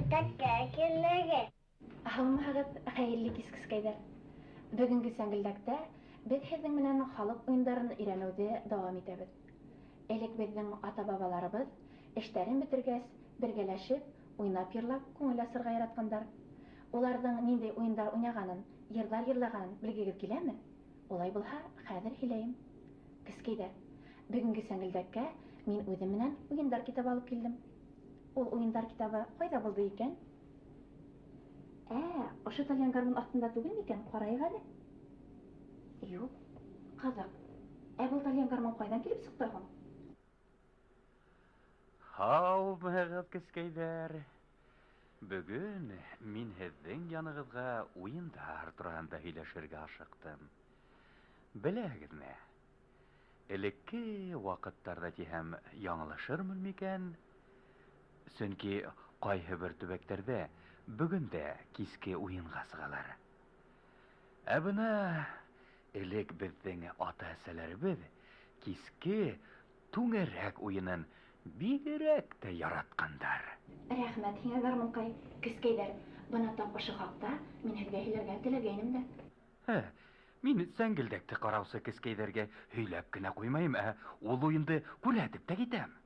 Сәңгелдәккә килегеҙ. Һаумыһығыҙ, хәйерле кис, кескәйҙәр. Бөгөнгө сәңгелдәктә беҙ һеҙҙең менән халыҡ уйындарын өйрәнеүҙе дауам итәбеҙ. Элек беҙҙең ата-бабаларыбыҙ эштәрен бөтөргәс, бергәләшеп, уйнап йырлап күңел асырға яратҡандар. Уларҙың ниндәй уйындар уйнағанын, йырҙар йырлағанын белгегеҙ киләме? Улай булһа, хәҙер һөйләйем. Кескәйҙәр, бөгөнгө сәңгелдәккә мин үҙем менән уйындар китабы алып килдем. Ул уйындар китабы ҡайҙа булды икән? Ошо тальян гармун аҫтында түгел микән? Ҡарайыҡ әле. Юҡ, ҡыҙыҡ. Ә был тальян гармун ҡайҙан килеп сыҡты һуң? Һаумыһығыҙ, кескәйҙәр. Бөгөн мин һеҙҙең янығыҙға уйындар тураһында һөйләшергә ашыҡтым. Беләһегеҙме? Элекке ваҡыттарҙа тиһәм, яңылышырмын микән? Сөнки ҡайһы бер төбәктәрҙә бөгөн дә киске уйынға сығалар. Ә бына элек беҙҙең ата-әсәләребеҙ киске түңәрәк уйынын бигерәк тә яратҡандар. Рәхмәт һиңә, гармунҡай. Кескәйҙәр, бына тап ошо хаҡта мин һеҙгә һөйләргә теләгәйнем дә. Һә, мин сәңгелдәкте ҡараусы кескәйҙәргә һөйләп кенә ҡуймайым, ә ул уйынды күрһәтеп тә китәм.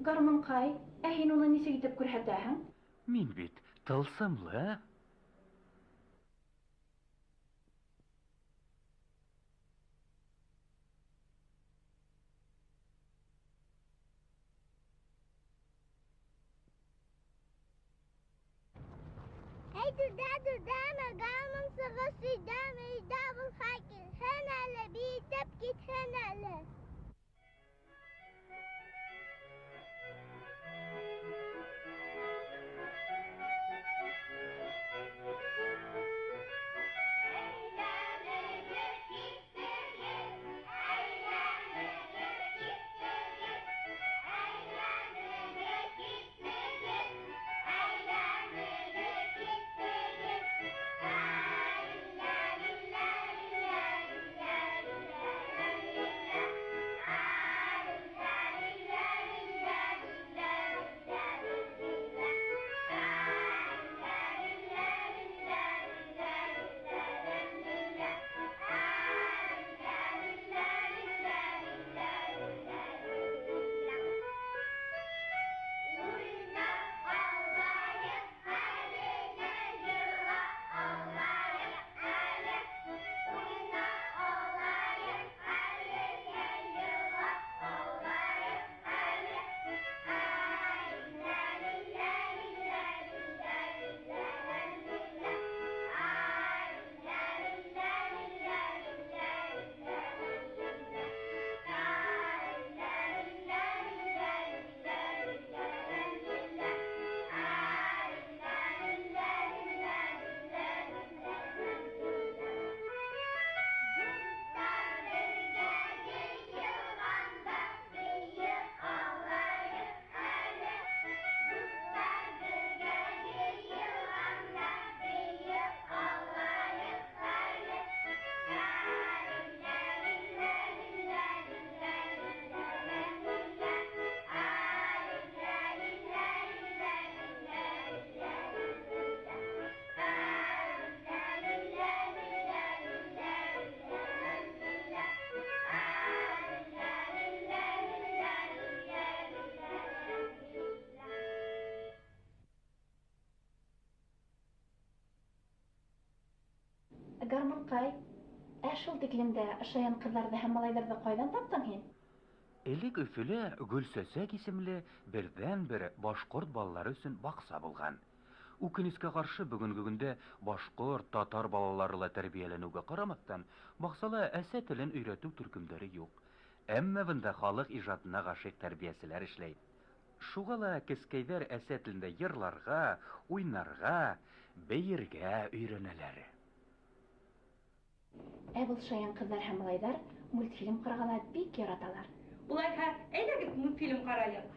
Гармунҡай, ә һин уны нисек итеп күрһәтәһең? Мин бит тылсымлы. Эй, дүдә, дүдәме, гармунсығыҙ өйҙәме, өйҙә булһа килһен әле, бейетеп китһен әле. Гармунҡай, ә шул тиклем дә шаян ҡыҙҙарҙы һәм малайҙарҙы ҡайҙан таптың һин? Элек Өфөлә Гөлсәсәк исемле берҙән-бер башҡорт балалары өсөн баҡса булған. Үкенескә ҡаршы, бөгөнгө көндә башҡорт, татар балалары ла тәрбиәләнеүгә ҡарамаҫтан, баҡсала әсә телен өйрәтеү төркөмдәре юҡ. Әммә бында халыҡ ижадына ғашиҡ тәрбиәселәр эшләй. Шуға ла кескәйҙәр әсә телендә йырларға, уйнарға, бейергә өйрәнәләр. Ә был шаян ҡыҙҙар һәм малайҙар мультфильм ҡарарға ла бик яраталар. Улайһа, әйҙәгеҙ мультфильм ҡарайыҡ.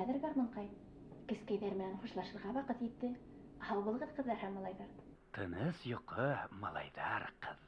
хәҙер, гармунҡай, кескәйҙәр менән хушлашырға ваҡыт етте. Һау булығыҙ, ҡыҙҙар һәм малайҙар. Тыныс йоҡо, малайҙар, ҡыҙҙар.